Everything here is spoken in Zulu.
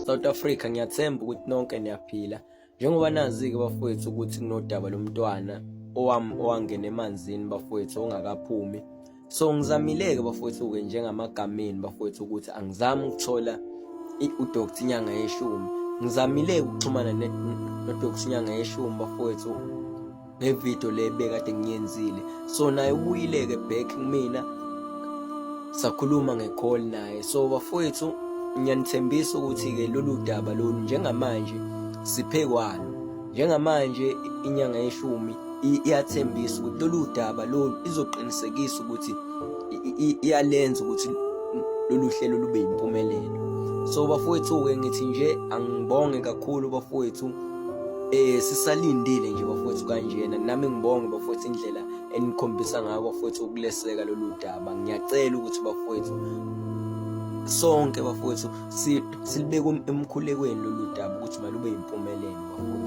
South Africa, ngiyathemba ukuthi nonke niyaphila. Njengoba nazi-ke bafowethu ukuthi kunodaba lomntwana owami owangena emanzini bafowethu ongakaphumi. So ngizamile-ke bafowethu-ke njengamagameni bafowethu ukuthi angizami ukuthola uDr Inyanga Yeshumi. Ngizamile-ke ukuxhumana noDr Inyanga Yeshumi bafowethu ngevidiyo le bekade ngiyenzile. So naye ubuyile-ke back kumina, sakhuluma nge-call naye. So bafowethu ngiyanithembisa ukuthi-ke lolu daba lolu njengamanje siphekwalo. Njengamanje inyanga yeshumi iyathembisa ukuthi lolu daba lolu izoqinisekisa ukuthi iyalenza ukuthi lolu hlelo lube yimpumelelo. So bafowethu-ke ngithi nje angibonge kakhulu bafowethu, sisalindile nje bafowethu kanjena. Nami ngibonge bafowethu indlela enikhombisa ngayo bafowethu ukuleseka lolu daba. Ngiyacela ukuthi bafowethu sonke bafowethu silibeke emkhulekweni lolu daba ukuthi malube yimpumelelo bafowethu.